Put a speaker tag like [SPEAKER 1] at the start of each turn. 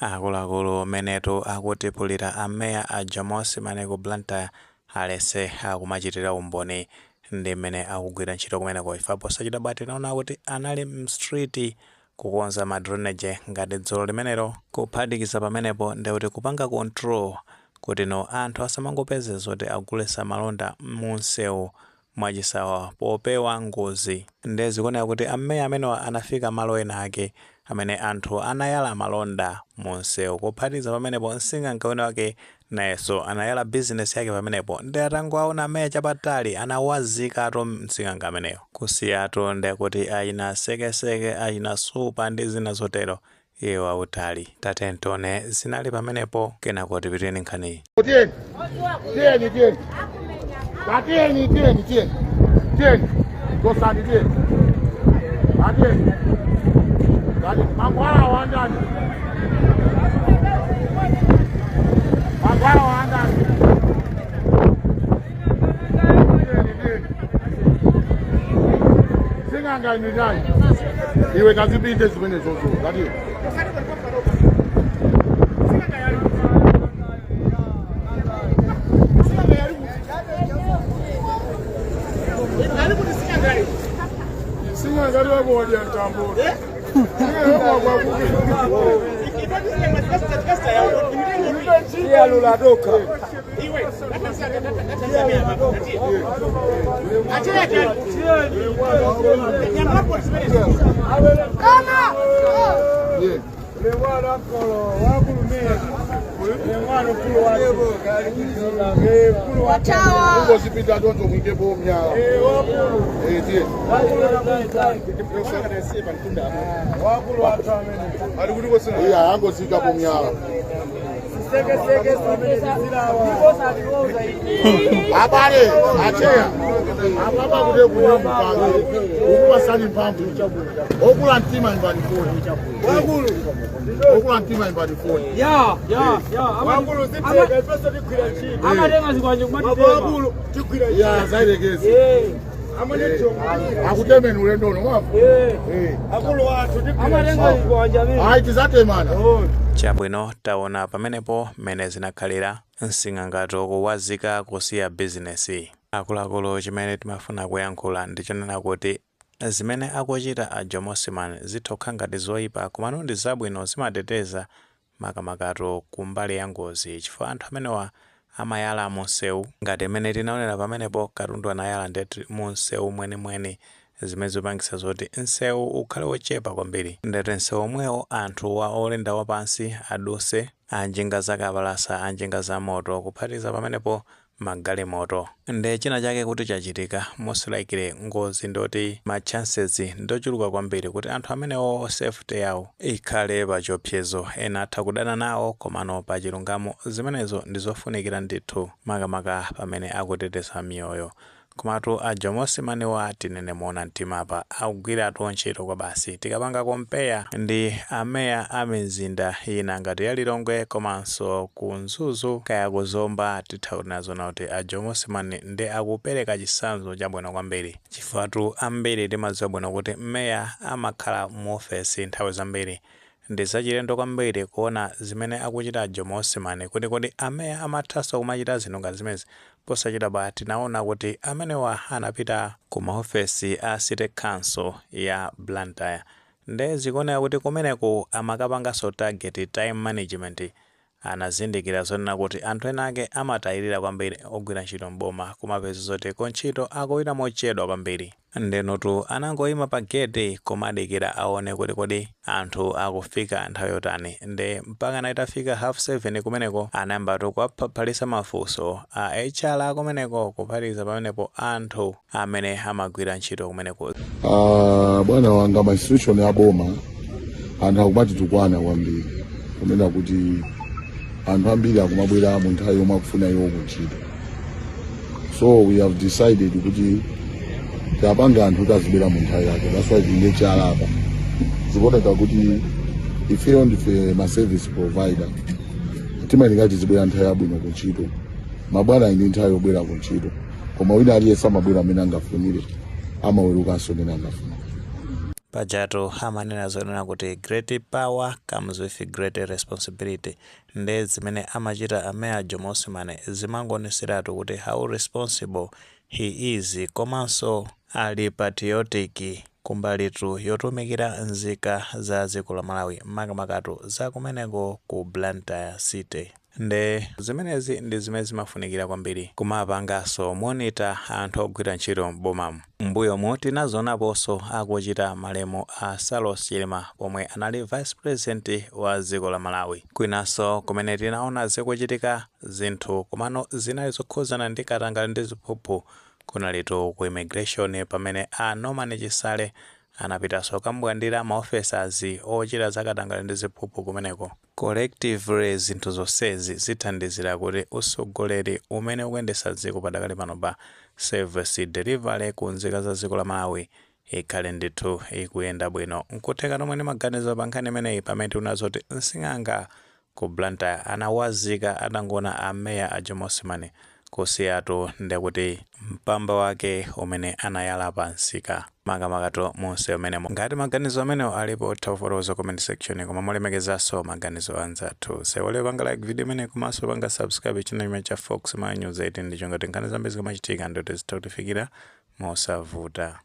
[SPEAKER 1] Akuluakulu, mmenetu akutipulira a mayor a Jomo Osman ku Blantyre, alese akumachitira umboni ndi mmene akugwira ntchito kumeneko. Ife posachedwapa tinaona kuti anali m'street kukonza ma drainage ngati dzulo limenelo. Kuphatikiza pamenepo ndekuti kupanga control kuti no anthu asamangopeze zoti agulitsa malonda munsewu mwachisawawa popewa ngozi. Nde zikuoneka kuti a mayor amenewa anafika malo ena ake amene anthu anayala malonda munsewu. Kuphatikiza pamenepo, msing'anga wina wake nayenso anayala bizinesi yake pamenepo nde atangowaona a mayor chapatali anawazikatu msing'anga ameneyo. Kusiyatu ndekuti achina sekeseke, achina supa ndi zina zotero iye wautali. Tatiyeni tione zinali pamenepo kenako tipiteni nkhaniyi.
[SPEAKER 2] Tiyeni, tiyeni, tiyeni. Tatiyeni, tiyeni, tiyeni. Tiyeni. Gosani tiyeni. Tatiyeni. Tatiyeni. Mangwala wandani. Mangwala wandani. Tiyeni, tiyeni. Sing'anga ni ndani? Iwe kazipite zimene zozo. Tatiyeni. Sing'anga wako wadya mtambo. Sing'anga wako wakuki. Ungozipita tonto mwikepo myala. Eh, tiye. Iya, angozikapo myala. Abale, acheya. Apapa kuti kunyamukalo. Ukuwasani mphamvu. Okula mtima imbani foni. Okula mtima imbani foni.
[SPEAKER 3] Ya, ya, ya.
[SPEAKER 4] Wakulu zitheka ifeso tigwira ntchito.
[SPEAKER 3] Amatenga zikwanje kumatitema.
[SPEAKER 4] Wakulu tigwira ntchito.
[SPEAKER 2] Ya, zailekezi.
[SPEAKER 3] Eh,
[SPEAKER 4] Amene chonga.
[SPEAKER 2] Akutemeni ulendo uno mwavu.
[SPEAKER 3] eh.
[SPEAKER 2] Eh.
[SPEAKER 4] Akulu athu tigwira
[SPEAKER 3] Amatenga zikwanje amene.
[SPEAKER 2] Ayi tizatemana.
[SPEAKER 1] Chabwino, taona pamenepo mmene zinakhalira, msing'angatu kuwazika kusiya bizinesi. Akuluakulu, chimene timafuna kuyankhula ndichonena kuti zimene akuchita a Jomo Osman zitha kukhala ngati zoyipa, komano ndi zabwino, zimateteza makamakatu kumbali ya ngozi chifukwa anthu amenewa amayala munsewu ngati mmene tinaonera pamenepo. Katundu anayala ndeti munsewu mwenimweni, zimene zipangisa zoti nsewu ukhale wochepa kwambiri. Ndeti nsewu omwewo anthu wa oyenda wapansi aduse, anjinga zakapalasa, anjinga za moto, kuphatikiza pamenepo magalimoto. Nde china chake kuti chachitika, most likely ngozi, ndoti ma chances ndochuluka kwambiri kuti anthu amenewo safety yawo ikhale pa chiopsezo. Ena atha kudana nawo, komano pa chilungamo zimenezo ndizofunikira ndithu, makamaka pamene akuteteza miyoyo. Komatu a Jomo Osmaniwa, tinene moona mtima apa, akugwiratu ntchito kwa basi tikapanga compare ndi ameya a mizinda ina ngati ya Lilongwe komanso ku Mzuzu kaya ku Zomba, titha kunena zona kuti a Jomo Osman ndi akupereka chitsanzo chabwino kwambiri, chifukwa ambiri timadziwa bwino kuti meya amakhala mu ofesi nthawi zambiri. Ndi zachilendo kwambiri kuona zimene akuchita Jomo Osman, kuti kodi ameya amathanso kumachita zinthu ngati zimenezi? Posachedwapa tinaona kuti amenewa anapita ku maofesi a City Council ya Blantyre. Nde zikuoneka kuti kumeneku amakapanganso target time management. Anazindikira zonena kuti anthu ena ake amatayirira kwambiri ogwira ntchito mboma, kumapeza zoti kuntchito akupita mochedwa kwambiri. Ndenutu anangoyima pa gate kumadikira aone kuti kodi anthu akufika nthawi yotani. Nde mpaka itafika 7:30 kumeneko anayambatu kuwaphaphalisa mafunso a HR kumeneko, kuphatikiza pamenepo anthu amene amagwira ntchito kumeneko.
[SPEAKER 2] Ah, bwana wanga, ma institution ya boma anthu akumatitukwana kwambiri kunena kuti anthu ambiri akumabwera mu nthawi yomwe akufuna iwo kuntchito. So we have decided kuti tiapange anthu kuti azibwera mu nthawi yake. That's why tine chala apa. Zikuoneka kuti ifeyo ndife ma service provider, timayenera tizibwera nthawi yabwino kuntchito. Mabwana ali ndi nthawi yobwera kuntchito, koma wina aliyense amabwera amene angafunire, amawerukanso amene angafunire.
[SPEAKER 1] Pajatu amanena zonena kuti great power comes with great responsibility. Nde zimene amachita a Mayor Jomo Osman zimangoneseratu kuti how responsible he is, komanso ali patriotic kumbalitu yotumikira nzika za dziko la Malawi, makamakatu za kumeneko ku Blantyre City. Nde zimenezi ndi zimene zimafunikira kwambiri, kumapanganso monitor anthu ogwira ntchito m'bomamu. Mbuyomu tinazionaponso akuchita malemu a Saulos Chilima pomwe anali vice president wa dziko la Malawi. Kwinanso kumene tinaona zikuchitika zinthu, komano zinali zokhuzana ndi katangale ndi ziphuphu, kunalitu ku immigration, pamene a Norman Chisale anapitanso kambwandira ma officers ochita zakatangale ndi ziphuphu kumeneko. Collectively, zinthu zonsezi zithandizira kuti usogoleri umene ukuyendetsa dziko padakali pano pa service delivery ku nzika za dziko la Malawi ikhale ndithu ikuyenda bwino. Nkutheka tomwe ndi maganizo pa nkhani imeneyi, pamene tikuona kuti msing'anga ku Blantyre anawazika atangoona ameya a Jomo Osman kusiyatu ndekuti mpamba wake umene anayala pa msika, makamakato munse umenemo. Ngati maganizo amenewo alipo, thafotokoza comment section, koma mulemekezanso maganizo anzathu. Sewole panga like video imene, komanso panga subscribe channel imene cha Fox Ma News 18, ndicho ngati nkhani zambiri zikamachitika ndoti zitha kutifikira mosavuta.